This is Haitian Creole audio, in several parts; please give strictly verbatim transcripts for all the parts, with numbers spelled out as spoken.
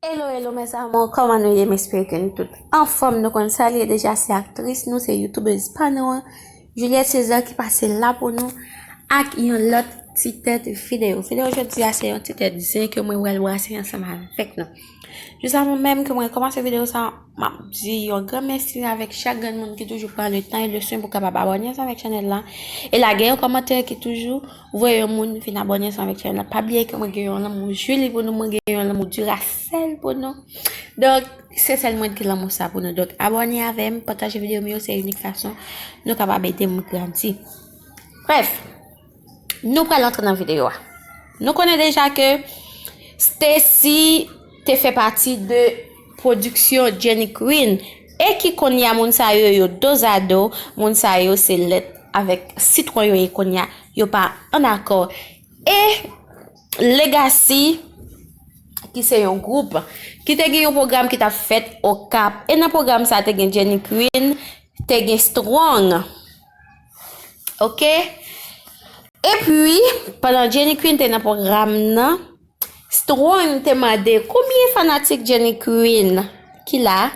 Hello, hello, mes amours, kòman nou ye? M espere ke nou tout anfòm. Nou konn sa l ye deja, se aktris nou, se youtubèz pa nou an, Juliette César, ki pase la pou nou ak yon lòt ti tèt videyo. Videyo jodi a se yon ti tèt zen ke mwen pral brase ansanm avèk nou. Jis avan menm ke mwen kòmanse videyo sa, m ap di yon gran mèsi avèk chak grenn moun ki toujou pran le tan e le swen pou kapab abòne ansanm avèk chanèl la e lage yon kòmantè, ki toujou voye yon moun vin abòne ansanm avèk chanèl la. Pa bliye ke mwen gen yon lanmou Julie pou nou, mwen gen yon lanmou Duracell pou nou. Donk, se sèl mwen ki lanmou sa pou nou. Donk, abòne avè m, pataje videyo m yo, se inik fason nou kapab ede m grandi. Brèf, nou pral antre nan videyo a. Nou konnen deja ke Stacy te fè pati de pwodiksyon Jenny Queen e ki kounye a moun sa yo, yo dozado, moun sa yo se lèt avèk sitwon yo ye kounye a, yo pa ann akò. E Legacy, ki se yon gwoup ki te gen yon pwogram ki t ap fèt Okap. E nan pwogram sa te gen Jenny Queen, te gen Strong. Oke? Epi, pandan Jenny Queen te nan pwogram nan, Strong te mande konbyen fanatik Jenny Queen ki la.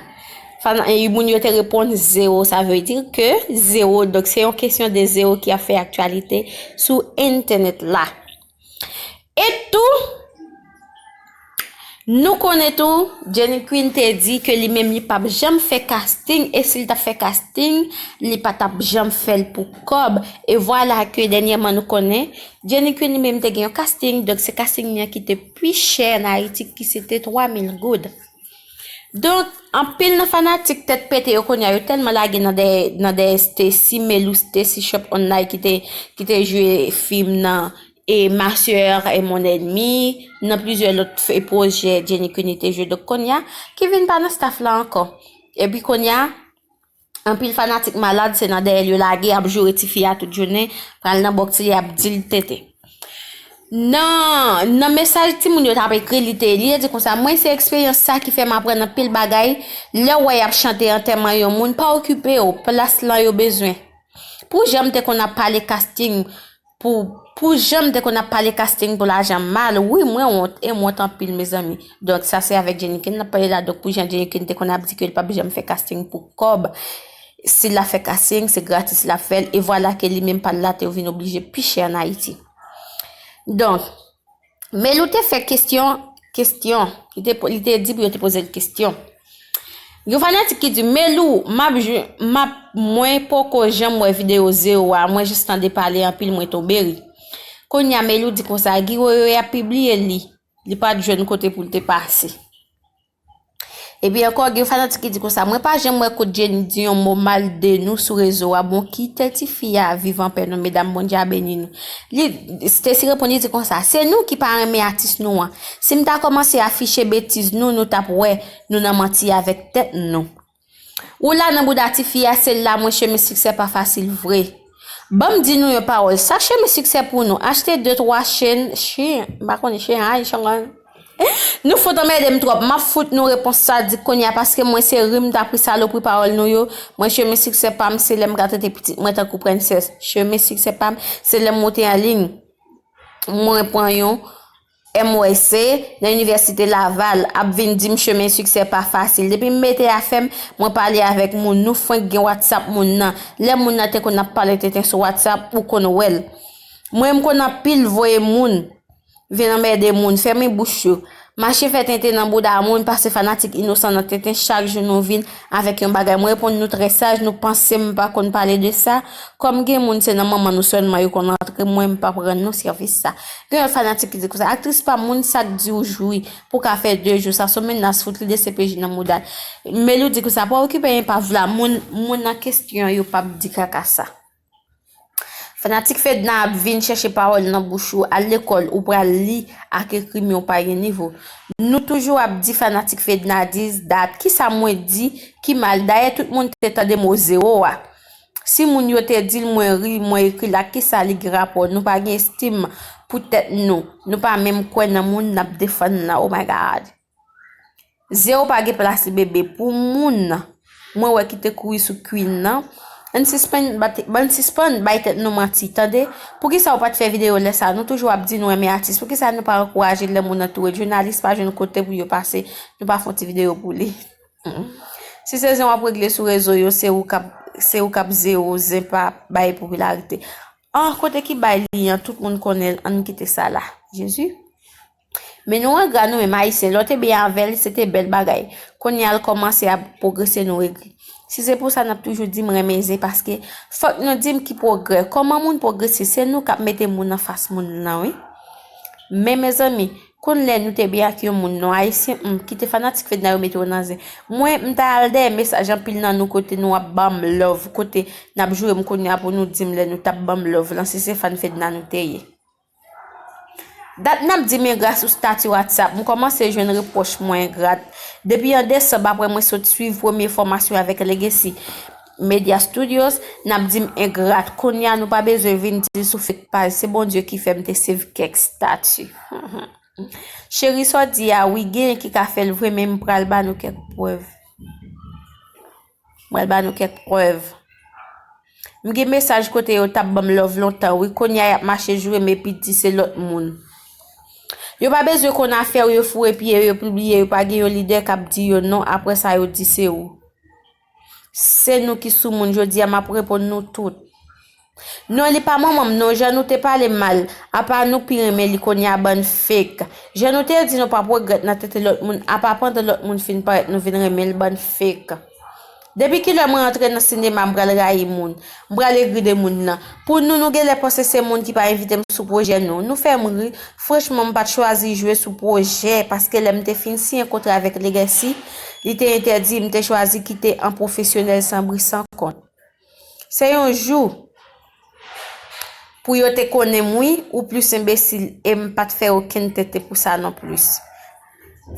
Fana, e, moun yo te reponn zewo, sa vle di ke zewo. Donk, se yon kesyon de zewo ki ap fè aktyalite sou entènèt la. E tou, nou konnen tou, Jenny Queen te di ke li menm li p ap janm fè casting, e si l t ap fè casting, li pa t ap janm fè l pou kòb. E vwala ke dènyèman nou konnen, Jenny Queen li menm te gen yon casting, donk se casting li an ki te pi chè ann Ayiti, ki se te twa mil goud. Donk, anpil nan fanatik tèt pete yo kounye a, yo tèlman lage nan dèyè, nan dèyè Stacy, Melou, Stacy Shop Online ki te, ki te jwe fim nan, e Ma Sœur et Mon Ennemi, nan plizyè lòt f-, pwojè Jenny Queen te jwe. Donk, kounye a, ki vin pa nan staff la ankò. Epi kounye a, anpil fanatik malad, se nan dèyè l yo lage, ap joure tifi a tout jounen, pral nan bòk ti li ap di l tenten. Nan, nan mesaj timoun yo t ap ekri, li te li, li di konsa, mwen se eksperyans sa ki fè m aprann anpil bagay. Lè w wè y ap chante antèman yon moun, pa okipe w, plas lan yo bezwen. Pou jan m te konn ap pale casting, pou, pou jan m te konn ap pale casting pou lajan mal, wi, mwen wont, e m wont anpil, mezanmi. Donk, sa se avèk Jenny Queen n ap pale la, donk pou jan Jenny Queen te konn ap di ke l p ap janm fè casting pou kòb. Si l ap fè casting, se gratis l ap fè l, e vwala ke li menm pa l la te vin oblije pi chè ann Ayiti. Donk, Melou te fè kesyon, kesyon. Li te, li te di pou yo te poze l kesyon. Yon fanatik ki di, Melou, m ap, jwe- m ap, mwen poko janm wè videyo zewo a, mwen jis tande pale anpil, mwen tonbe ri. Kounye a, Melou di konsa, Guy Wewe ap pibliye li. Li pa t jwenn kote pou l te pase. Epi ankò, gen fanatik ki di konsa, mwen pa janm wè kot Jenny di yon mo mal de nou sou rezo a. Bon, kite tifi a viv anpè non, medam, Bondye a beni nou. Li, Stacy reponn, li di konsa, se nou ki pa renmen atis nou an. Si m ta kòmanse afiche betiz nou, nou t ap wè nou nan manti avèk tèt nou. Ou la nan bouda tifi a, se la mwen chemen siksè pa fasil vre. Ban m di nou yon pawòl, sa chemen siksè pou nou, achte de twa chen, chen, m pa konnen chen, ay, changan. Nou fout anmède m twòp. M ap fout nou repons sadik kounye a, paske mwen se ri m ta pri salopri pawòl nou yo. Mwen, chemen siksè pa m, se lè m ka trete pitit mwen tankou prensès. Chemen siksè pa m, se lè m moute an liy. Mwen pran yon M Y C nan Inivèsite Laval, ap vin di m chemen siksè pa fasil. Depi m mete afè m, mwen pale avèk moun. Nou fwenk gen WhatsApp moun nan. Lè moun nan te konn ap pale tenten sou WhatsApp, ou konn wè l. Mwen, m konn anpil voye moun vin anmède moun, fèmen bouch yo. Mache fè tenten nan bouda moun, pase fanatik inosan nan tenten, chak jou nou vin avèk yon bagay. Mwen reponn nou trè saj, nou panse m pa konn pale de sa? Kòm gen moun se nan manman nou sèlman yo konn antre, mwen m p ap rann nou sèvis sa. Gen yon fanatik ki di konsa, aktris pa m, moun sa k di w jwi pou ka fè de jou, sa se yon menas, fout li D C P J nan mouda l. Melou di konsa, pa okipe enpav la, moun, moun nan kesyon yo p ap di kaka sa. Fanatik Fedna ap vin chèche pawòl nan bouch ou, al lekòl, ou pral li ak ekri, men w pa gen nivo. Nou toujou ap di fanatik Fedna this, that, kisa mwen di ki mal? Dayè, tout moun te tande mo zewo a. Si moun yo te di l mwen ri, mwen ekri l, ak kisa li gen rapò? Nou pa gen estim pou tèt nou. Nou pa menm kwè nan moun n ap defann nan. Oh my God. Zewo pa gen plas li, bebe. Pou moun mwen wè ki te kouri sou Queen nan, Ann sispann bat, ann sispann bay tèt nou manti, tande? Poukisa w pa t fè videyo lè sa? Nou toujou ap di nou renmen atis. Poukisa nou pa ankouraje lè moun antoure? Jounalis pa jwenn kote pou yo pase, nou pa fè yon ti videyo pou li. Si se zen w ap regle sou rezo yo, se ou k ap, se ou k ap zewo, zen pa bay popilarite. An, kote ki bay li an, tout moun konnen l, ann kite sa la. Jezi. Men nou engra nou menm Ayisyen, lè w te byen avè l, se te bèl bagay. Kounye a l kòmanse ap pwogrese, nou egri. Si se pou sa n ap toujou di m renmen zen, paske fòk nou di m ki pwogrè. Kòman moun pwogrese? Se nou k ap mete moun anfas moun nan, wi. Men mezanmi, konn lè nou te byen ak yon moun non Ayisyen, hmm, kite fanatik Fedna yo mete w nan zen. Mwen, m ta al dèyè mesaj anpil nan nou kote nou ap ban m love, kote n ap joure m kounye a pou nou di m lè nou t ap ban m love lan, si se fan Fedna nou te ye. Dat n ap di m engra sou stati WhatsApp, m kòmanse jwenn repwòch mwen engra. Depi an desanm, apre mwen sot swiv premye fòmasyon avèk Legacy Media Studios, n ap di m engra. Kounye a, nou pa bezwen vin di l sou fake paj. Se Bondye ki fè m te save kèk stati. Cheri, sa w di a, wi, genyen ki ka fè l vre, men m pral ba nou kèk prèv. M pral ba nou kèk prèv. M gen mesaj kote yo t ap ban m love lontan, wi. Kounye a, y ap mache joure m epi di se lòt moun. Yo pa bezwen konn afè w, yo foure pye yo, yo pibliye, yo pa gen yon lidè k ap di yo non, apre sa, yo di se ou. Se nou ki soumoun, jodi a, m ap reponn nou tout. Non, li pa manman m, non, jan nou te pale mal, apa nou pi renmen li kounye a, bann fake. Jan nou te di nou p ap regrèt nan tete lòt moun, apa pandan lòt moun fin parèt, nou vin renmen l, bann fake. Depi kilè mwen antre nan sinema, m pral rayi moun, m pral egri de moun nan. Pou nou, nou genlè panse se moun ki pa envite m sou pwojè nou. Nou fè m ri. Franchman, m pa t chwazi jwe sou pwojè, paske lè m te fin siyen kontra avèk Legacy, li te entèdi, m te chwazi kite an pwofesyonèl san bri san kont. Se yon jou pou yo te konnen m, wi, ou plis enbesil, e m pa t fè okenn tete pou sa non plis.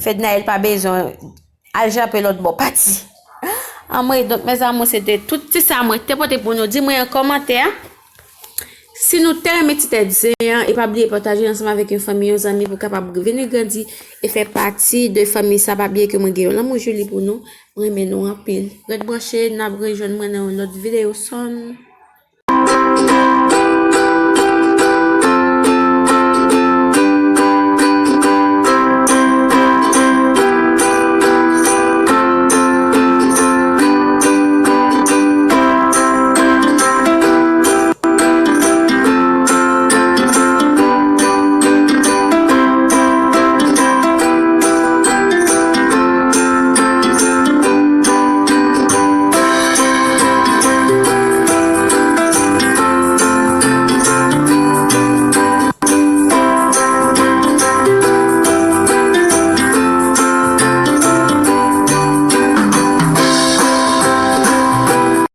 Fednaelle pa bezwen al jape lòt bò pati. Anmwey, donk, mes amours, se te tout ti sa mwen te pote pou nou. Di mwen an kòmantè si nou te renmen ti tèt zen an, e pa bliye pataje ansanm avèk yon fanmi, yon zanmi pou kapab vini grandi e fè pati de fanmi sa. Pa bliye ke mwen gen yon lanmou Julie pou nou. Mwen renmen nou anpil. Ret branche, n ap rejwenn mwen nan yon lòt videyo sonn.